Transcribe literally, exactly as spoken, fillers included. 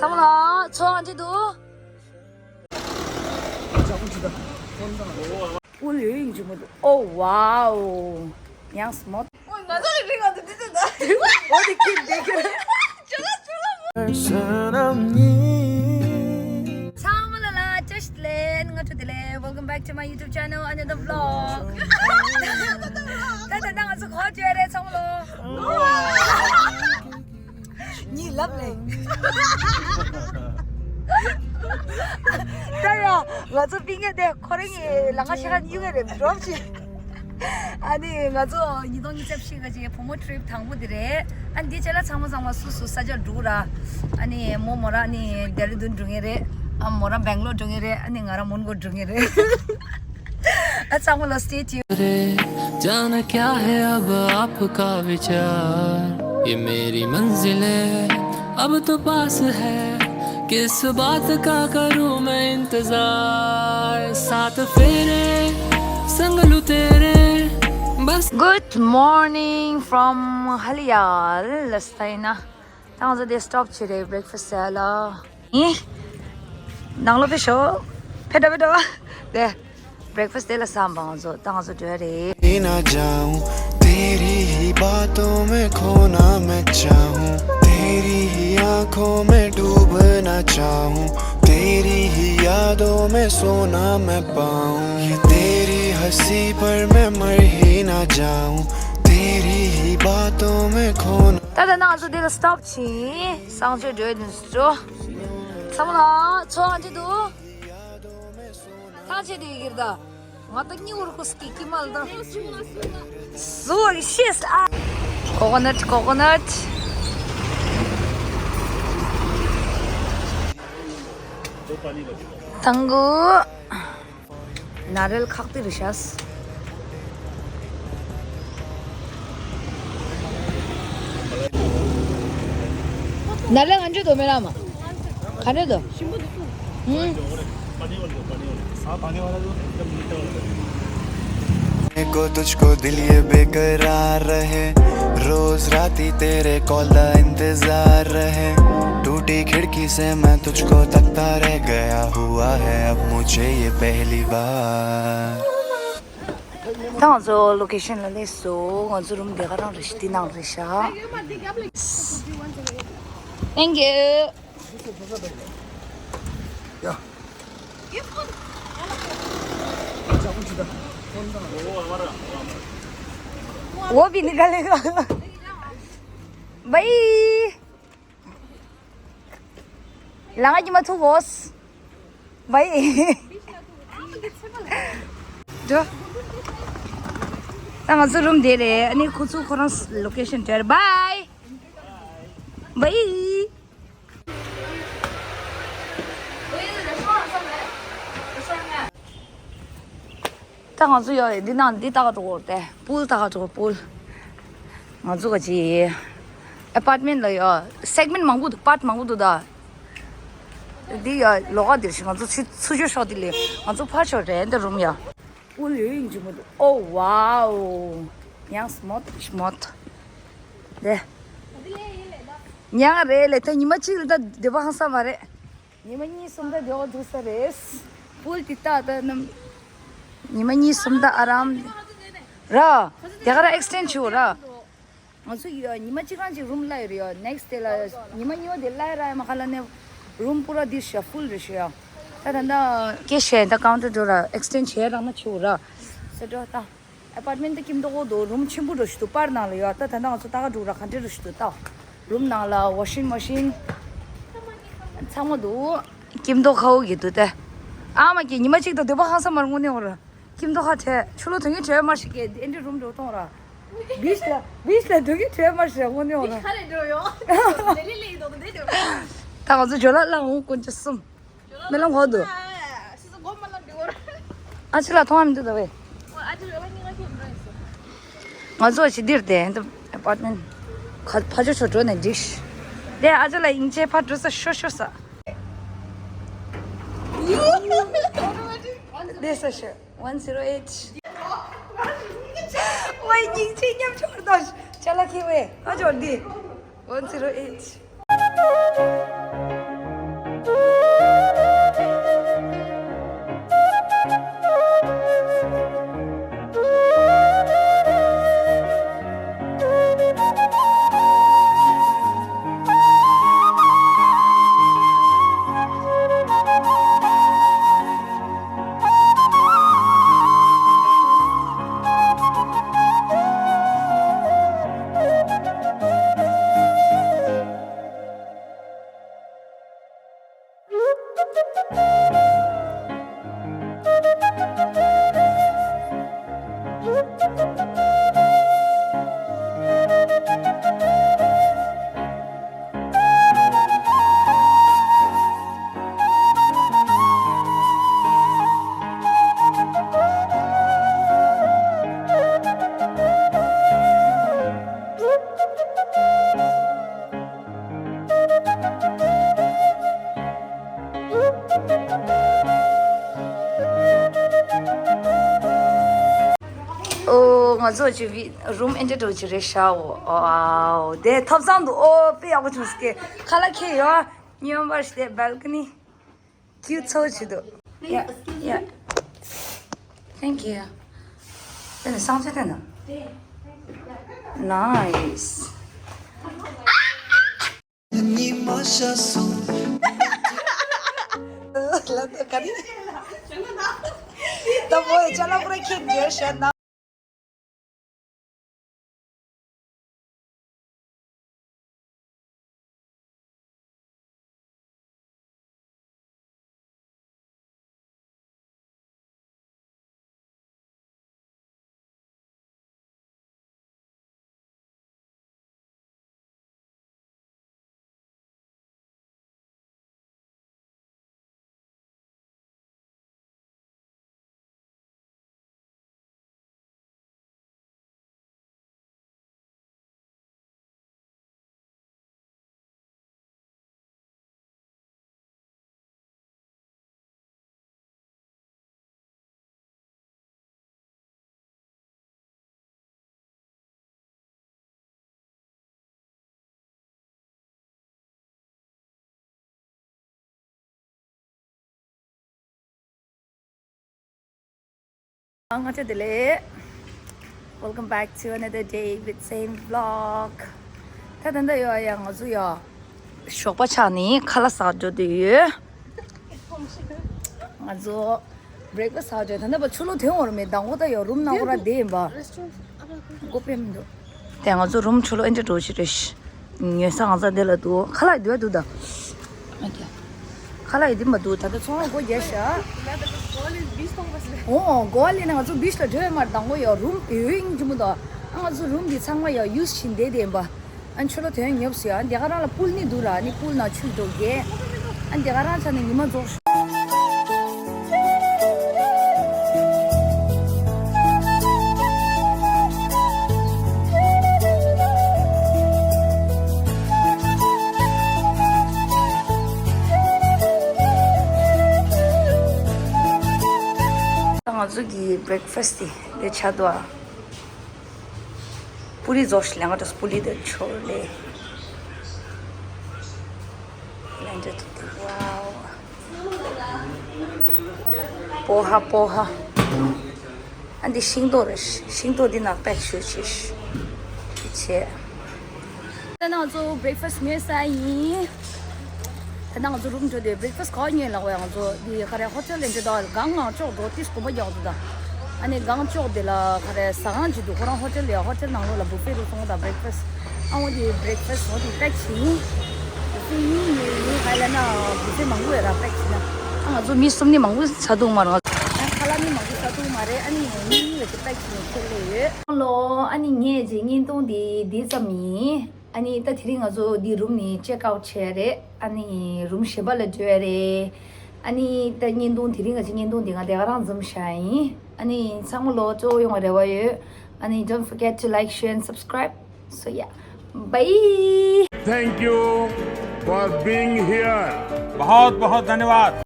ཚང་མ་ལ་ཚོ་ཨ་འདྲི་འདུག་ཨུ་ལུ་ཡིན་གྱི་མི་འདུག་ཨོ་ཝའོ། ཡང་སྨོ། ང་ཚོ་ལ་རིག་ང་ཚོ་འདི་འདི་འདི། འོ་དེ་ཁྱེད་འདི་ཁྱེད། ཚང་མ་ལ་ལ་བཀྲ་ཤིས་བདེ་ལེགས། སྔ་དྲོ་བདེ་ལེགས། Welcome back to my YouTube channel, another vlog. ད་ད་ད་ང་ཚོ་ག་པར་འགྲོ་ཡ་རེད་ཚང་མ་ལོ། གཉིད་ལབ་ལེ། ད་ཡ་ང་ཚོ་པིང་ཡ་དེ་ཁོ་རང་གི་ལང་ཀ་ཤ་ཁ་གཡུག་གི་རེད་འགྲོ་ཅི། ཨ་ནི་ང་ཚོ་ཉིས་སྟོང་ཉི་ཤུ་རྩ་བཞི་ག་ཅིག་བུ་མོ་ཊི་རིབ་དང་པོ་དེ་རེད། ཨ་ནི་འདི་རྗེས་ལ་ཚང་མ་ཚང་མ་སུ་སུ་ས་ཆ་འགྲོ་ར། ཨ་ནི་མོ་མོ་རང་ནི་ལྡི་ལི་དུ་འགྲོ་ངེས་རེད། ཨ་མོ་རང་སྦེང་ལོར་འགྲོ་ངེས་རེད། ཨ་ནི་ང་རང་མོན་གྷོ་འགྲོ་ངེས་རེད། ཨ་ཚང་མ་ལ་stay tuned. जाना क्या है अब आपका विचार, ये मेरी मंजिल है, अब तो पास है, किस बात का करूं मैं इंतजार, सात फेरे संग लूं तेरे, बस. Good morning from Haliyal. ལ་སྟེ་ན། ད་ང་ཚོ་དེ་སི་ཊོབ་བྱེད་རེད། བྷི་རེག་ཕ་སི་ཊི་ཟ་ལ། ཨེ། ནང་ལོགས་ཕེབས་ཤོག་ཕེབས་འགྲོ་ཕེབས་འགྲོ། དེ། བྷི་རེག་ཕ་སི་ཊི་དེ་ལ་བསམ་པ་ང་ཚོ་ད་ང་ཚོ་འགྲོ་ཡ་རེད། ही ना जाऊं, तेरी ही बातों में खोना मैं चाहूं, तेरी ही आंखों में डूबना चाहूं, तेरी ही यादों में सोना मैं पाऊं, ये तेरी हंसी पर मैं मर ही ना जाऊं, तेरी ही बातों में खोना. ད་ད་ང་ཚོ་དེ་ལ་སི་ཊོབ་བྱེད། གསང་སྤྱོད་འགྲོ་ཡ་དེ་ཚོ། ཚང་མ་ལ་ཚོ་ཨ་འདྲི་འདུག་ཐང་ཆད་དེ་ཡི་གེར་ད། ང་ད་སྙིང་བོར་ཁོ་སྐྱིད་སྐྱིད་མ་ལ་ད། བཟོ་བ་གི་ཤེས་ཨ། ཀོ་ཀོ་ནཊ་ཀོ་ཀོ་ནཊ། ཐང་གུ། ནཱ་རེལ་ཁག་ཏི་རི་ཤ་སི། ནཱ་རེལ་ང་འཇུ་དོ་མེ་ར་མ། ག་རེ་དོ། ཞིམ་པོ་འདུག་ཨུ། को तुझको दिल ये बेकरार रहे, रोज राती तेरे कॉल का इंतजार रहे, टूटी खिड़की से मैं तुझको तकता रह गया, हुआ है अब मुझे ये पहली बार. ད་ང་ཚོ་ལོ་ཀེ་ཤན་ལ་སླེབས་སོང་། ང་ཚོ་རུམ་དེ་ག་རང་རེད་ཤག་འདི་ནང་རེད་ཤག Thank you. वो भी निकालेगा भाई। ལང་ཀ་ཉི་མ་ཐུག་གོ། བའི། འགྲོ། ད་ང་ཚོ་རུམ་དེ་རེད། ཨ་ནི་ཁོ་ཚོ་ཁོ་རང་ལོ་ཀེ་ཤན་སྤྲད། བའི། བའི། ད་ང་ཚོ་ཡོད་འདི་ནང་འདི་ལྟ་ག་འགྲོ་དགོས་རེད་དེ། པུལ་ལྟ་ག་འགྲོ། པུལ། ང་ཚོ་ག་ཅི་ཨེ་པར་ཊི་མེན་ཊི་ལ་ཡོད། སེག་མེན་ཊི་མང་པོ་འདུག་པར་ཊི་མང་པོ་འདུག་ད། འདི་ཡོད་ལོགས་ཀ་འདིར་ཞིག་ང་ཚོ་ཚུ་ཚུར་ཕྱོགས་འདི་ལས་ང་ཚོ་ཕར་ཕྱོགས་རེད་འདི་རུམ་ཡ། པུལ་ཡོད་ཡིན་གྱི་མི་འདུག་ཨོ་ཝའོ། ཡང་སྨོད་སྨོད། རེད། ཉག་རེད་ལས་ད་ཉི་མ་གཅིག་ལ་ད་འདོད་པ་ཧང་སང་མ་རེད། ཉི་མ་གཉིས་གསུམ་ད་འདོད་པ་འདུག་ས་རེད། པུལ་དེ་ལྟ་ད་ནམ། ཉི་མ་གཉིས་གསུམ་ད་ཨ་རམ། ར། དེ་ག་ར་ཨེག་སི་ཊེན་ཌི་བྱེད་འོ་ར། ང་ཚོ་ཡོད་ཉི་མ་གཅིག་རང་གཅིག་རུམ་གླ་ཡོད་རེད་ཡོད། ནེག་སི་ཌེ་ལ་ཉི་མ་གཉིས་པ་དེ་གླ་ཡོད་ར་ཡ་མ་ཁ་ལ་ནས་རུམ་པུ་ར་དེ་ཤ་ཕུལ་རེད་ཤ་ཡ། ད་ད་ད་སྐད་བཤད་ད་ཀའུན་ཊར་འགྲོ་ར་ཨེག་སི་ཊེན་ཌི་བྱེད་རང་ན་ཆེ་འོ་ར། སེ་འགྲོ་ད། ཨ་པར་ཊི་མེན་ཊི་ད་ཁྱིམ་ཐོག་འོག་ཏུ་རུམ་ཆེན་པོ་འགྲོ་ཞིག་འདུག་པར་ནང་ལ་ཡོད། ད་ད་ད་ང་ཚོ་ད་ག་འགྲོ་ར་ག་འདྲ་འགྲོ་ཞིག་འདུག་ད། རུམ་ནང་ལ་ཝ་ཤིང་མ་ཤིན་ཚང་མ་འདུག་ཁྱིམ་ཐོག་ཁ་འོག་གི་འདུག་སྟེ། ཨ་མ་ཀྱི་ཉི་མ་གཅིག་ད་འདོད་པ་ཧང་སང་མར་དངོས་གནས་འོ་ར། ཁྱིམ་ཐོག་ཁ་བྲལ་ཆུ་ལོ་དོན་གྱི་བྲལ་མར་ཞིག་གི་ཨེ་འདྲ་རུམ་འགྲོ་གཏོང་ར། བིཆ་ལ་བིཆ་ལ་དོན་གྱི་བྲལ་མར་ཞིག་དངོས་གནས་འོ་ར། ག་རེ་འགྲོ་ཡོང་། ལེ་ལེ་ལེ་ཡི་དོག་དེ་འགྲོ། ད་ང་ཚོ་ཇོ་ལགས་ལ་འོང་དཀོན་མཆོག་གསུམ། རྨི་ལམ་འོག་ཏུ། ཨ་ཅི་ལ་མཐོང་བ་མི་འདུག་ད་བས། ང་ཚོ་ཞི་འདིར་དེ་ཨེ་པར་ཊི་མེན་ཊི་ཁ་ཕ་ཇོ་ཆོ་འགྲོ་ནས་འགྲིག་ཤི། དེ་ཨ་ཅི་ལ་ཡིན་ཆེ་ཕ་འགྲོ་ས་ཤོ་ཤོ་ས། དེ་ས་ཤོ་ཝན་ཛི་རོ་ཨེཊ། ཝའི་སྙིང་རྗེ་མཉམ་ཆོར་དོ། ཅ་ལག་ཁྱེར་བས་ཨ་ཇོ་འདི་ཝན་ཛི་རོ་ཨེཊ། ཨོ། ང་ཚོ་ཅི་བི་རུམ་ཨེ་འདྲ་འགྲོ་ཅི་རེད་ཤག་ཨོ། ཨའོ། དེ་ཐབ་ཚང་དུ། ཨོ། དཔེ་ཡག་པོ་བྱུང་སྐད། ཁ་ལག་ཁྱེར་ཡོང་། སྨྱོན་པ་ཞིག་དེ་བལ་ཀ་ནི། ཁྱེད་ཚོ་ཅི་འདུག་ཡ་ཡ། Thank you. དེ་ནི་སང་ཚེ་དེ་ན། Nice. ཉི་མ་ཤར་སོང་། ལ་ད་ག་རེ། ད་བོ་ཡི་ཅ་ལག་པུ་ར་ཁྱེར་འཇོག་བྱས་ན། ང་ཚོ་བདེ་ལེགས། Welcome back to another day with same vlog. ད་ད་ད་ཡོ་ཡ་ང་ཚོ་ཡོ། ཞོགས་པ་ཆགས་ནས་ཁ་ལག་ཟ་འགྲོ་འདོད་ཡོད། ང་ཚོ་breakfast ཟ་འགྲོ། ད་ད་པ་ཆུ་ལོག་ཐོན་འོར་མེད། མདང་དགོང་ད་ཡོ་རུམ་ནང་ཁོ་ར་བསྡད་ཡིན་པ། སྒོ་ཕྱེ་མི་འདུག་དེ་ང་ཚོ་རུམ་ཆུ་ལོག་ཨེ་འདྲ་འགྲོ་ཞིག་རེད། ཉོས་ས་ང་ཚ་འདི་ལ་འདུག་ཁ་ལག་འདི་བ་འདུག་ད། ཨ་ཀྱ། ཁ་ལག་ཡི་འདི་མ་འདུག་ད་ལྟ་ཚོང་ལ་སྒོ་རྒྱག་ཤག་ཨོ། གོ་ལེ་ནས་ང་ཚོ་beach ལ་འགྲོ་ཡོད་མ་རེད། མདང་དགོང་ཡོ་རུམ་བེའུ་ཡིན་གྱི་མི་འདུག་ཨ་ང་ཚོ་རུམ་འདི་ཚང་མ་ཡོ་use བྱེད་བསྡད་བསྡད་ཡིན་པ། ཨ་ཆུ་ལོག་ཐོན་ཉོབ་སོང་། ཨ་འདི་ག་རང་ལ་པུལ་ནི་འདུག་ར། ཨ་ནི་པུལ་ནང་ཆུ་འགྲོ་གི། ཨ་འདི་ག་རང་ཆ་ནས་ཉི་མ་རྫོགས། ང་ཚོ་གི་breakfast དེ་འདི་ཆགས་འདུག་ཨ། པུ་རི་རྫོགས་ཤིག་ལེན་ག་འགྲོ། པུ་རི་དང་ཆོ་ལེ། ལེན་འགྲོ་ཐུབ་ཐུབ། ཝའོ། པོ་ཧ་པོ་ཧ། ཨ་འདི་ཤིང་ཏོག་རེད། ཤིང་ཏོག་འདི་ནང་pack བྱོས་བྱས་བྱས། ད་ནང་ཚོ་breakfast ཉོས་ས་ཡིན། ད་ནང་ང་ཚོ་རུམ་འགྲོ་དུས་breakfast ག་པར་ཉོས་ལབ་ན། ང་ཚོ་འདི་ག་རེ་ཧོ་ཊེལ་ལ་འགྲོ་དུས་སྒང་ནང་ཅོག་འགྲོ་དུས་དགོན་པ་རྒྱག་འདུག་ད། ཨ་ནི་སྒང་ཅོག་དེ་ལ་ག་རེ་ཟ་ཁང་ཅིག་འདུག་ཁོ་རང་ཧོ་ཊེལ་ལ་ཡ། ཧོ་ཊེལ་ནང་ལོགས་ལ་buffet རུ་སོང་ད། breakfast ཨ་འོ་དེ་breakfast འོ་དེ་pack བྱས་ཡིན། buffet གཉིས་ཉོས་ཡིན། ག་ལབ་ན་buffet མང་པོ་ཡོད་ར། pack བྱས་ན། ཨ་ང་ཚོ་མི་གསུམ་ནི་མང་པོ་ཟ་ཐུབ་མ་རེད། ང་ཚོ་ཨ་ཁ་ལག་ནི་མང་པོ་ཟ་ཐུབ་མ་རེད། ཨ་ནི་མི་གཉིས་ལ་དེ་pack བྱས་ནས་ཁྱེར་སླེབས་ཡོད། ཧ་ལོ། ཨ་ནི་ངས་རྗེས་བརྙན་ཐུང་འདི་འདི་ཙམ་ཡིན། ཨ་ནི་ད་དེ་རིང་ང་ཚོ་འདི་རུམ་ནས་check out བྱས་རེད། ཨ་ནི་རུམ་གཞན་པ་ལ་འགྲོ་ཡ་རེད། ཨ་ནི་ད་བརྙན་ཐུང་དེ་རིང་ང་ཚོའི་བརྙན་ཐུང་འདི་ང་དེ་ག་རང་འཛོམས་བཞག་ཡིན། ཨ་ནི་ཚང་མ་ལོ་གཙོ་བོ་ཡོང་བ་རེ་བ་ཡོད། ཨ་ནི་don't forget to like, share and subscribe. So yeah, bye. Thank you for being here. बहुत बहुत धन्यवाद।